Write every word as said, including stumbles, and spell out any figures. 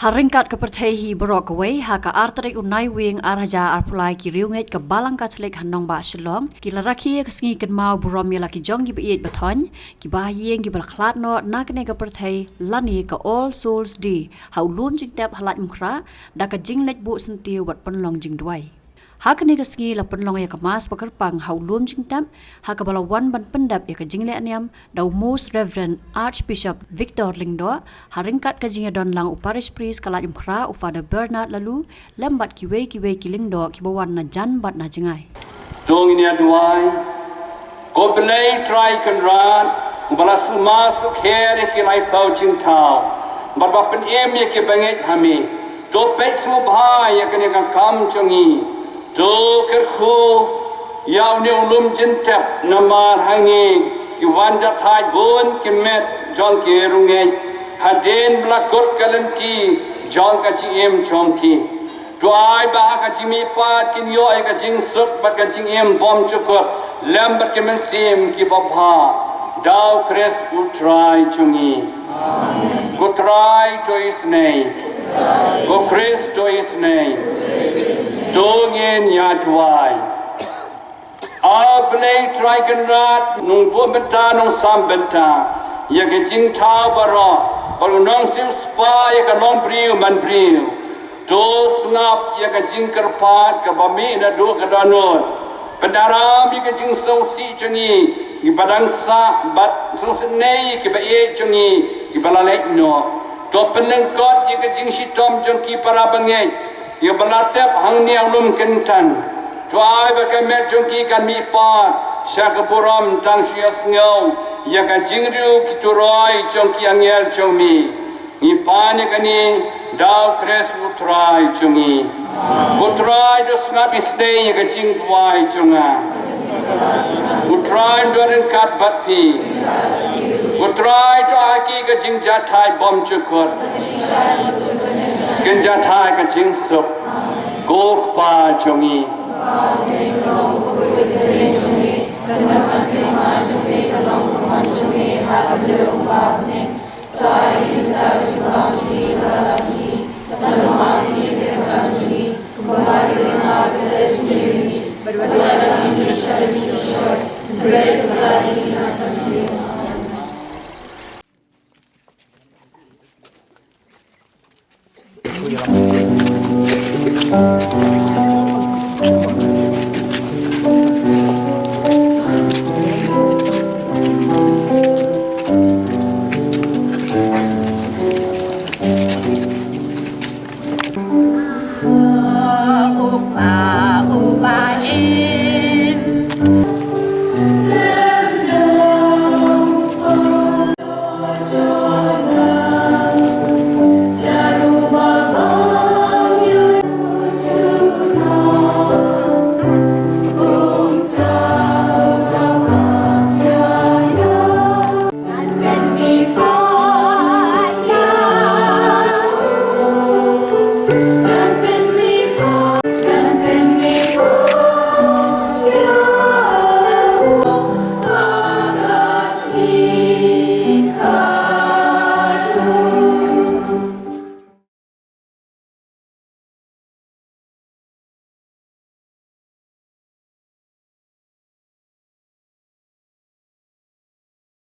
Ha ryngkat ka pyrthei hi baroh kawei, ha ka ar tarik u Naiwieng ar hajar arphew lai, ki riewngeit ka Balang Katholik ha nongbah Shillong ki la rakhe ïa ka sngi kynmaw burom ïa la ki jong ki ba ïeit ba thoiñ, ki ba ha ïing, ki ba la khlad noh na kane ka pyrthei, lane ka All Souls Day ha u lum jingtep ha Laitumkhrah, da ka jingleit buh syntiew bad pynlong jingduwai. Ha kane ka sngi la pynlong ïa ka Mass ba kyrpang ha u lum jingtep, ha kaba la wan ban pyndep ïa ka jingleh niam da u Most Reverend Archbishop Victor Lyngdoh, ha ryngkat ka jingïadon lang u Parish Priest ka Laitumkhrah, u Father Bernard Laloo, lem bad kiwei kiwei ki lyngdoh kiba wan na jan bad na jngai. To ngin ïa duwai. Ko Blei Trai Kynrad, uba la sumar sukher ïa ki laiphew jingthaw bad ba pynim ïa ki bangeit ha me, to peit sngewbha ïa kane ka kam jong ngi. To kyrkhu ïa une u lum jingtep, namar ha ngi ki wan ja thait bun ki met jong ki riewngeit, hadien ba la kut ka lynti jong ka jingim jong ki. To ai ba ha ka jingmihpat kin ïoh ïa ka jingsuk bad ka jingim bymjukut lem bad ki mynsiem kiba bha. Da u Khrist u Trai jong ngi. Ko Trai to isynei. Ko Khrist to isynei. To ngin ïa duwai. A Blei Trai Kynrad, nongbuh bynta, nongsam bynta ïa ka jingthaw baroh, bad u nongsiewspah ïa ka longbriew manbriew. To sngap ïa ka jingkyrpad kaba mih naduh ka dohnud. Pyndaram ïa ka jingsngewsih jong ngi, ngi ba dang sah bad sngewsynei ïa ki ba ïeit jong ngi, ki ba la leit noh. To pynlyngkot ïa ka jingshitom jong ki para bangeit, ïa ba la tep hangne ha u lum kyntang. To ai ba ka met jong ki kan mihpat sha ka burom tang shu ïasngew ïa ka jingrwai ki turoi jong ki angel jong me. Ngi pan ïa kane da u Khrist u Trai jong ngi. Ko Trai to sngap isynei ïa ka jingduwai jong nga. Ko Trai to ryngkat bad phi. Ko Trai to ai ïa ki ka jingjahthait bymjukut. Kin jahthait ka jingsuk. Ko Kpa jong ngi.